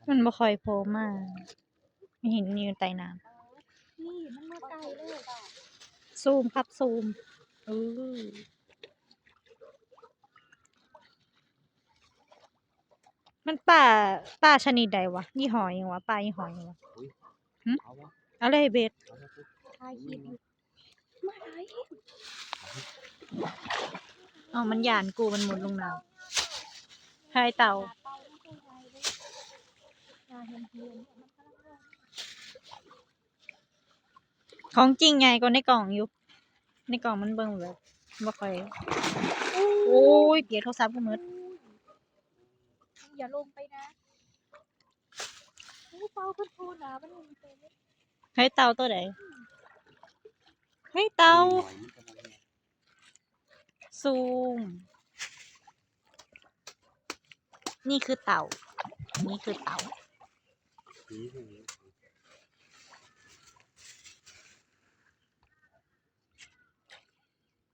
ມັນບໍ່ຄ່ອຍໂຜມາ ມັນເຫັນຢູ່ໃຕ້ນ້ຳ. ນີ້ມັນມາໄກເລີຍ. ຊູມ ຂັບຊູມ. ເອີ ມັນປາ ປາຊະນິດໃດວະ? ຍີ່ຫໍ້ຫຍັງວະ? ປາຍີ່ຫໍ້ຫຍັງວະ? ຫຶ? ເອົາເລີຍເບັດ. ຖ່າຍຄລິບຢູ່. ມາຫຼາຍແຮງ. ເອົາ ມັນຢ້ານກູ ມັນມຸດລົງນ້ຳ. ຖ່າຍເຕົາ. ຂອງຈິງໃຫຍ່ກວ່າໃນກ້ອງຢູ່. ໃນກ້ອງມັນເບິ່ງແບບບໍ່ຄ່ອຍ ໂອ້ຍ ປຽກໂທລະສັບກູໝົດ. ຢ່າລົງໄປນະ. ເອີ ເຕົາເພິ່ນໂທນະ ມັນເຫັນເຕັມ. ເຮີ້ຍ ເຕົາໂຕໃດ? ເຮີ້ຍ ເຕົາ. ຊູມ. ນີ້ຄືເຕົາ ນີ້ຄືເຕົາ.